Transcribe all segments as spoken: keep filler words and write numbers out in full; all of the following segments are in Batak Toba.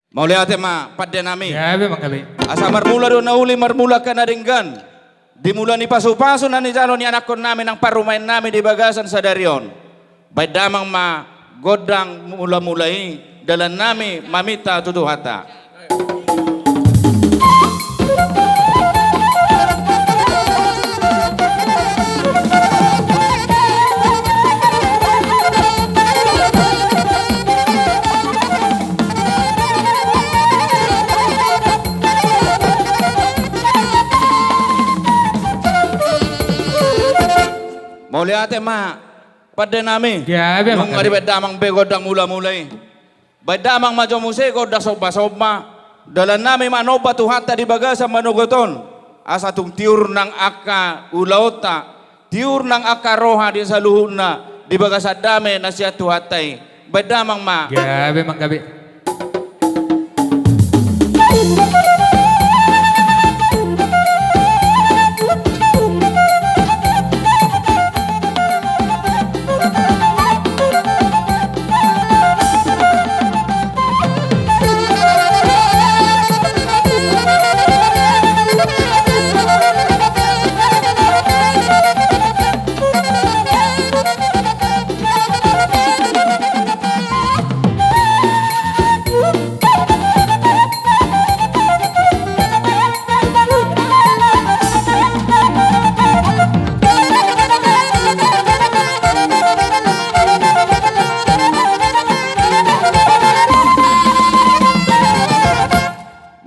Mauliate ma pande nami. Gabe ma gabe. Asa marmula do na uli, marmula angka na denggan. Di mula ni pasupasu na nijalo ni anakkon nami nang parumaen nami di bagasan sadari on. Baen damang ma gondang mulamula i, dalan nami maminta tu Tuhanta. Mauliate ma pande nami. Gabe ma gabe. Nunga dibaen damang be gondang mulamula i. Baen damang ma jo muse gondang sombasomba. Dalan nami manomba Tuhanta di bagasan manogot on. Asa tung tiur nang angka ulaonta, tiur nang angka roha di saluhutna di bagasan dame na sian Tuhanta i. Baen damang ma. Gabe ma gabe.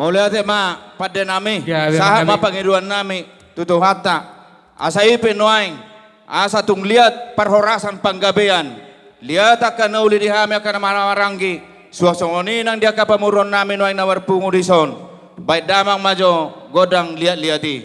Mauliate ma pande nami. Gabe ma gabe. Sahat ma pangidoan nami tu Tuhanta. Asa i pe nuaeng, asa tung liat parhorasan panggabean, liat angka na uli di hami angka na marhahamaranggi, suang songon i nang di angka pamoruon nami nuaeng na marpungu dison. Baen damang ma jo gondang liatliat i.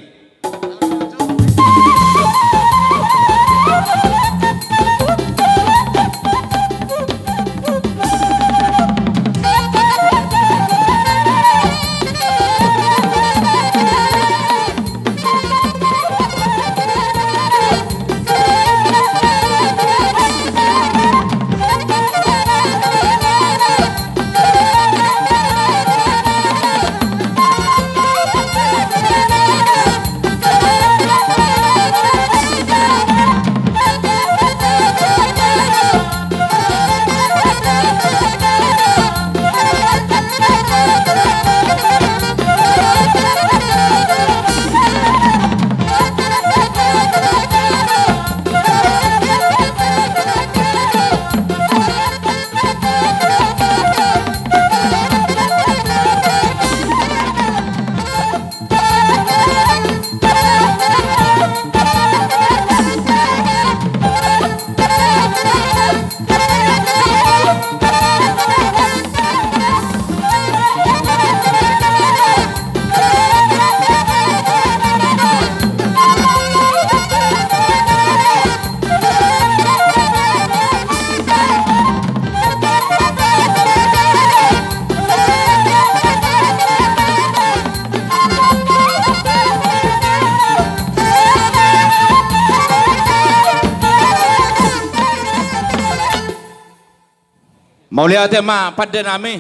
Mauliate ma pande nami.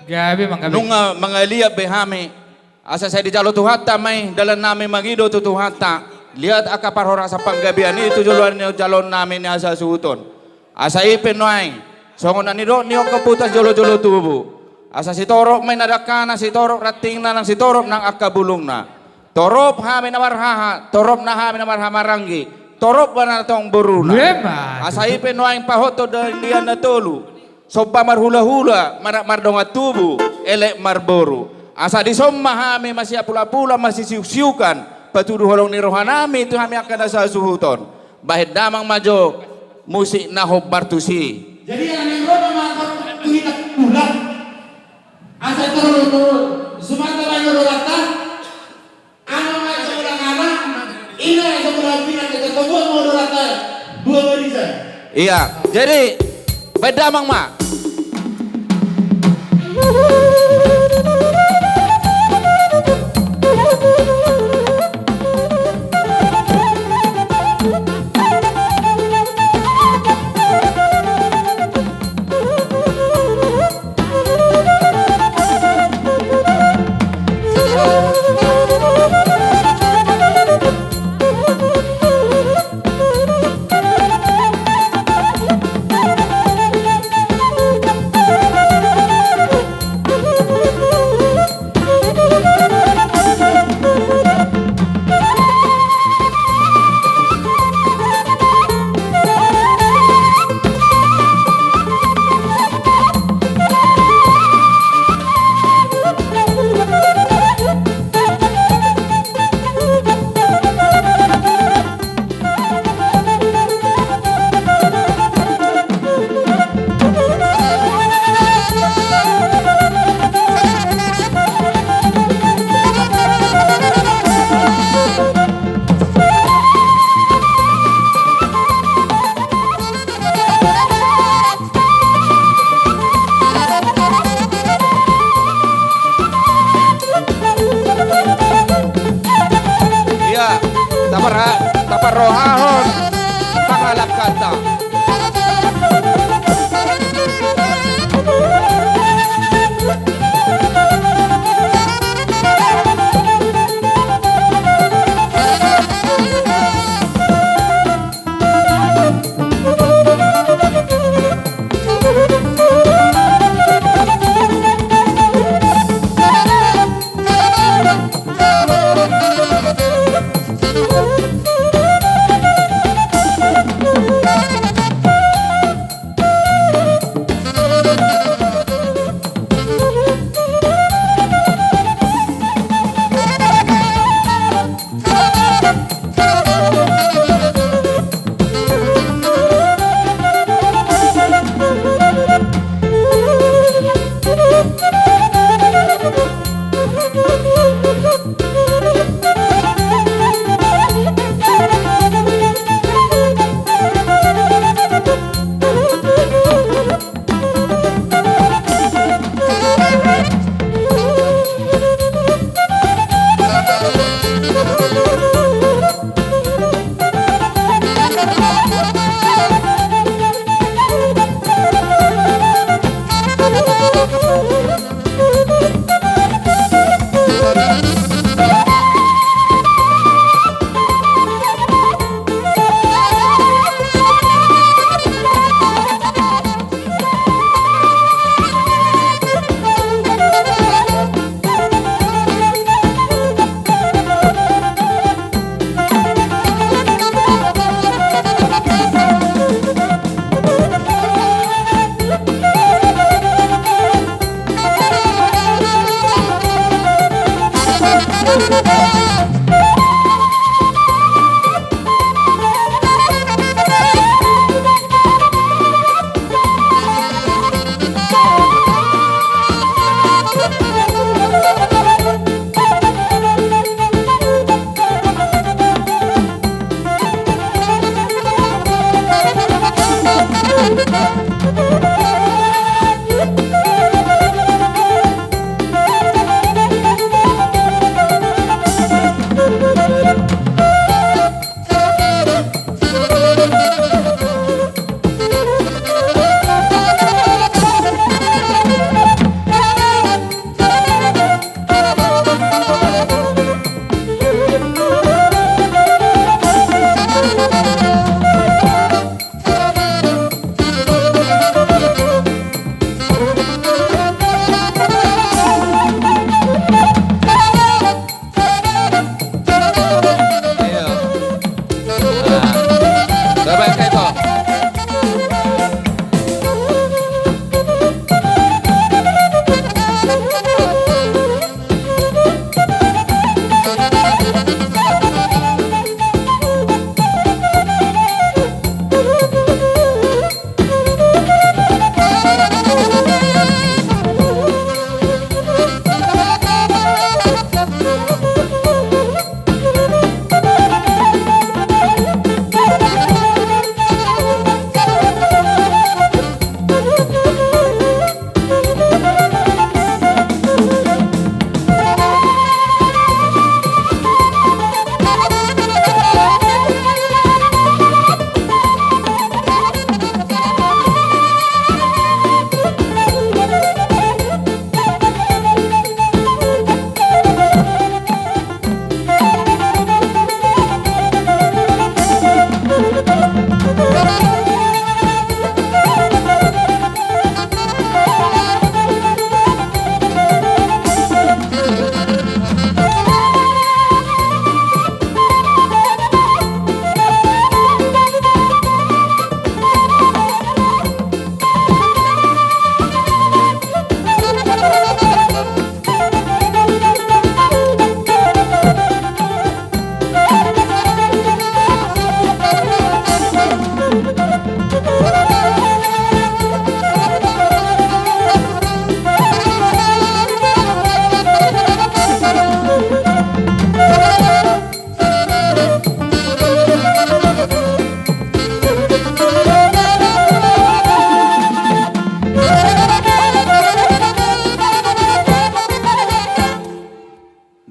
Gabe ma gabe. Nunga mangaliat be hami. Asa sai dijalo Tuhanta ma i dalan nami mangido tu Tuhanta. Liat angka parhorasan panggabean i tu joloan ni jaloon nami na sasuhuton. Asa i pe nuaeng, songon na nidok ni ongkop utas jolojolo tubu. Asa sitorop ma i na dangkana, sitorop rantingna nang sitorop nang angka bulungna. Torop hami na marhaha, torop na hami na marhahamaranggi, torop ma na tong boruna. Ema. Asa i pe nuaeng pahothon dalihan na tolu. Somba marhulahula, manat mardongan tubu, elek marboru. Asa dison ma hami masiapulapula, masisiuksiukan, patudu holong ni rohanami tu hami angka na sasuhuton. Bahen damang ma jo musik na hombar tusi. Jadi, ala ni ro ma tu hita tulang. Asa tolu tu Sumatera ma i do rata. Ama ma i so ulang anak, ina ma i so ulang pinak, asa tolu ma do rata. Dua barisan. Iya, jadi bahen damang ma. Parrohahon pangalangkanta.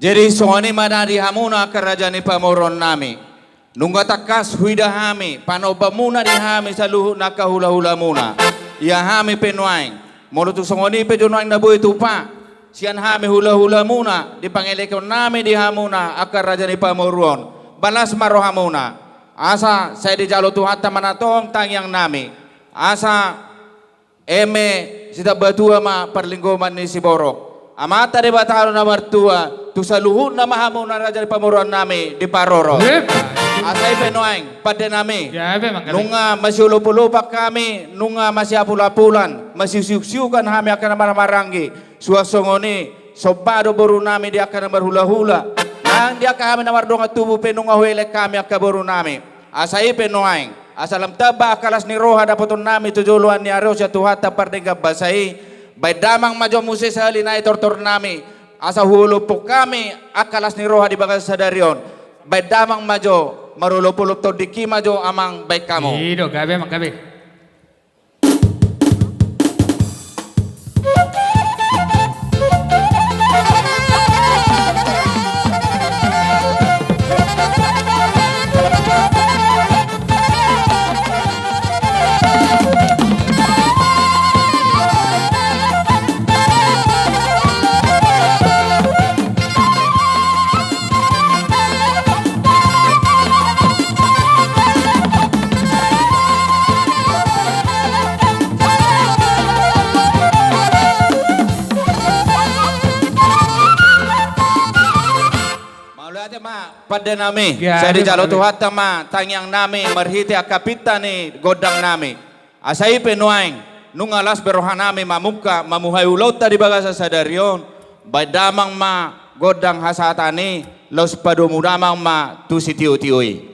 Jadi songon i ma na di hamuna angka raja ni pamoruon nami. Nunga tangkas huida hami, panomba muna di hami saluhut angka hula-hula muna. Ia hami pe nuaeng. Molo tung songon i pe jo nuaeng na boi tupa. Sian hami hula-hula muna, dipangelekon nami di hamuna, angka raja ni pamoruon. Balas ma roha muna. Asa, sai dijalo Tuhanta ma na tong tangiang nami. Asa, eme, sitambatua ma parlinggoman ni siborok. Amanta Debata do na martua, tu saluhutna ma hamuna raja ni pamoruon nami diparorot. Hip. Asa i pe nuaeng, pande nami. Gabe, manggabe. Nunga masiolop-olopan hami, nunga masiapul-apulan, masiusiuk-siukan hami angka na marhahamaranggi. Suang songon i, somba do boru nami di angka na marhula-hula. Nang di angka hami na mardongan tubu pe nunga huelek hami angka boru nami. Asa i pe nuaeng, asa lam tamba angka las ni roha dapoton nami tu joloan ni ari on sian Tuhanta pardenggan basa i, baen damang ma jo muse sahali nai tortor nami, asa huolophon hami angka las ni roha di bagasan sadari on, baen damang ma jo, marolop-olop tondingki ma jo amang baen hamu. I do, gabe, manggabe. Mauliate ma pande nami. Gabe, sai dijalo mauliate. Tuhanta ma tangiang nami marhite angka pinta ni gondang nami. Asa i pe nuaeng, nunga las be roha nami mamungka, mamuhai ulaonta di bagasan sadari on, baen damang ma gondang hasahatan i, laos padomu damang ma tu sitio-tio i.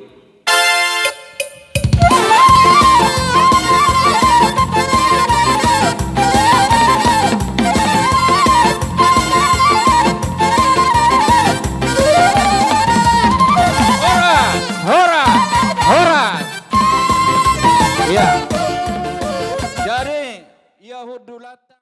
Horas, horas, horas. Ia. Jadi, ia hundulanta.